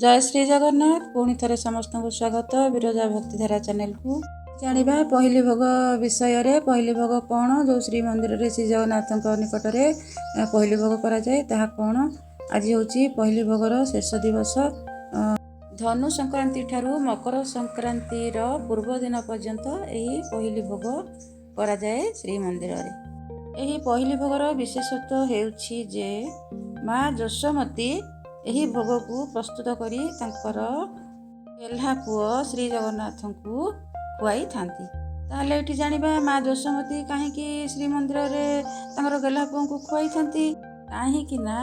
ଜୟ ଶ୍ରୀ ଜଗନ୍ନାଥ। ପୁଣି ଥରେ ସମସ୍ତଙ୍କୁ ସ୍ୱାଗତ ବିରଜା ଭକ୍ତିଧାରା ଚ୍ୟାନେଲକୁ। ଜାଣିବା ପହିଲି ଭୋଗ ବିଷୟରେ। ପହିଲି ଭୋଗ କ'ଣ? ଯେଉଁ ଶ୍ରୀମନ୍ଦିରରେ ଶ୍ରୀ ଜଗନ୍ନାଥଙ୍କ ନିକଟରେ ପହିଲି ଭୋଗ କରାଯାଏ, ତାହା କ'ଣ? ଆଜି ହେଉଛି ପହିଲି ଭୋଗର ଶେଷ ଦିବସ। ଧନୁ ସଂକ୍ରାନ୍ତି ଠାରୁ ମକର ସଂକ୍ରାନ୍ତିର ପୂର୍ବ ଦିନ ପର୍ଯ୍ୟନ୍ତ ଏହି ପହିଲି ଭୋଗ କରାଯାଏ ଶ୍ରୀମନ୍ଦିରରେ। ଏହି ପହିଲି ଭୋଗର ବିଶେଷତ୍ୱ ହେଉଛି ଯେ ମା ଯଶୋମତୀ ଏହି ଭୋଗକୁ ପ୍ରସ୍ତୁତ କରି ତାଙ୍କର ଗେହ୍ଲା ପୁଅ ଶ୍ରୀ ଜଗନ୍ନାଥଙ୍କୁ ଖୁଆଇଥାନ୍ତି। ତାହେଲେ ଏଠି ଜାଣିବା, ମା ଯଶୋମତୀ କାହିଁକି ଶ୍ରୀମନ୍ଦିରରେ ତାଙ୍କର ଗେହ୍ଲା ପୁଅଙ୍କୁ ଖୁଆଇଥାନ୍ତି? କାହିଁକି ନା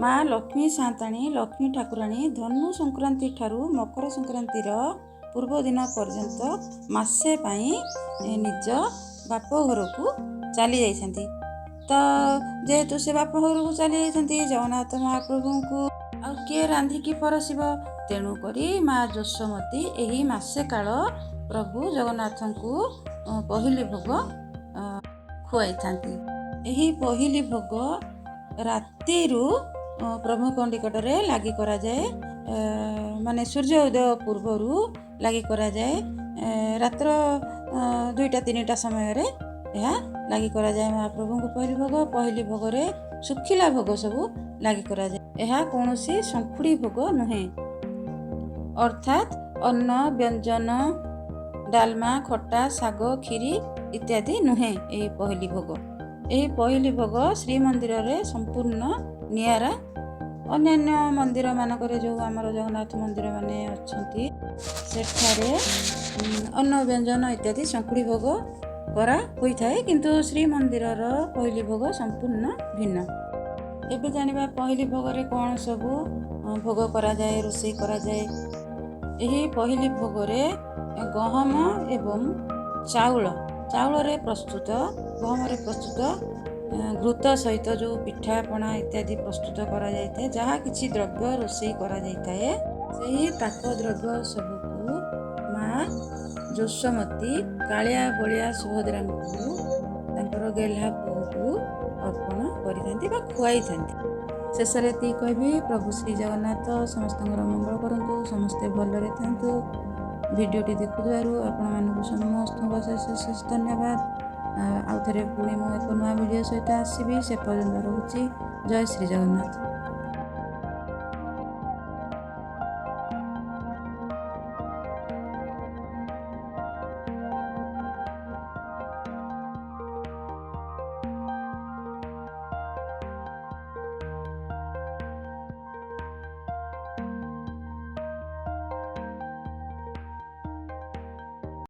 ମା ଲକ୍ଷ୍ମୀ ସାଆନ୍ତାଣୀ, ଲକ୍ଷ୍ମୀ ଠାକୁରାଣୀ ଧନୁ ସଂକ୍ରାନ୍ତି ଠାରୁ ମକର ସଂକ୍ରାନ୍ତିର ପୂର୍ବ ଦିନ ପର୍ଯ୍ୟନ୍ତ ମାସେ ପାଇଁ ନିଜ ବାପ ଘରକୁ ଚାଲି ଯାଇଥାନ୍ତି। ତ ଯେହେତୁ ସେ ବାପ ଘରକୁ ଚାଲି ଯାଇଥାନ୍ତି, ଜଗନ୍ନାଥ ମହାପ୍ରଭୁଙ୍କୁ ଆଉ କିଏ ରାନ୍ଧିକି ପରସିବ? ତେଣୁକରି ମା ଯଶୋମତୀ ଏହି ମାସେ କାଳ ପ୍ରଭୁ ଜଗନ୍ନାଥଙ୍କୁ ପହିଲି ଭୋଗ ଖୁଆଇଥାନ୍ତି। ଏହି ପହିଲି ଭୋଗ ରାତିରୁ ପ୍ରଭୁଙ୍କ ନିକଟରେ ଲାଗି କରାଯାଏ, ମାନେ ସୂର୍ଯ୍ୟ ଉଦୟ ପୂର୍ବରୁ ଲାଗି କରାଯାଏ। ରାତ୍ର 2ଟା 3ଟା ସମୟରେ ଏହା ଲାଗି କରାଯାଏ ମହାପ୍ରଭୁଙ୍କୁ ପହିଲି ଭୋଗ। ପହିଲି ଭୋଗରେ ଶୁଖିଲା ଭୋଗ ସବୁ ଲାଗି କରାଯାଏ। ଏହା କୌଣସି ଶଙ୍ଖୁଡ଼ି ଭୋଗ ନୁହେଁ, ଅର୍ଥାତ୍ ଅନ୍ନ, ବ୍ୟଞ୍ଜନ, ଡାଲମା, ଖଟା, ଶାଗ, କ୍ଷୀରି ଇତ୍ୟାଦି ନୁହେଁ ଏହି ପହିଲି ଭୋଗ। ଏହି ପହିଲି ଭୋଗ ଶ୍ରୀମନ୍ଦିରରେ ସମ୍ପୂର୍ଣ୍ଣ ନିଆରା। ଅନ୍ୟାନ୍ୟ ମନ୍ଦିରମାନଙ୍କରେ, ଯେଉଁ ଆମର ଜଗନ୍ନାଥ ମନ୍ଦିର ମାନେ ଅଛନ୍ତି, ସେଠାରେ ଅନ୍ନ, ବ୍ୟଞ୍ଜନ ଇତ୍ୟାଦି ଶଙ୍ଖୁଡ଼ି ଭୋଗ କରା ହୋଇଥାଏ, କିନ୍ତୁ ଶ୍ରୀମନ୍ଦିରର ପହିଲି ଭୋଗ ସମ୍ପୂର୍ଣ୍ଣ ଭିନ୍ନ। ଏବେ ଜାଣିବା ପହିଲି ଭୋଗରେ କ'ଣ ସବୁ ଭୋଗ କରାଯାଏ, ରୋଷେଇ କରାଯାଏ। ଏହି ପହିଲି ଭୋଗରେ ଗହମ ଏବଂ ଚାଉଳ, ଚାଉଳରେ ପ୍ରସ୍ତୁତ, ଗହମରେ ପ୍ରସ୍ତୁତ ଘୃତ ସହିତ ଯେଉଁ ପିଠାପଣା ଇତ୍ୟାଦି ପ୍ରସ୍ତୁତ କରାଯାଇଥାଏ, ଯାହା କିଛି ଦ୍ରବ୍ୟ ରୋଷେଇ କରାଯାଇଥାଏ, ସେହି ପାକ ଦ୍ରବ୍ୟ ସବୁକୁ ମା ଯଶୋମତୀ କାଳିଆ ବଳିଆ ସୁଭଦ୍ରାଙ୍କୁ, ତାଙ୍କର ଗେହ୍ଲା ପୁଅକୁ ଅର୍ପଣ କରିଥାନ୍ତି ବା ଖୁଆଇଥାନ୍ତି। ଶେଷରେ ଏତିକି କହିବି, ପ୍ରଭୁ ଶ୍ରୀ ଜଗନ୍ନାଥ ସମସ୍ତଙ୍କର ମଙ୍ଗଳ କରନ୍ତୁ, ସମସ୍ତେ ଭଲରେ ଥାନ୍ତୁ। ଭିଡ଼ିଓଟି ଦେଖୁଥିବାରୁ ଆପଣମାନଙ୍କୁ ସମସ୍ତଙ୍କୁ ଅଶେଷ ଅଶେଷ ଧନ୍ୟବାଦ। ଆଉ ଥରେ ପୁଣି ମୁଁ ଏକ ନୂଆ ଭିଡ଼ିଓ ସହିତ ଆସିବି। ସେ ପର୍ଯ୍ୟନ୍ତ ରହୁଛି। ଜୟ ଶ୍ରୀ ଜଗନ୍ନାଥ।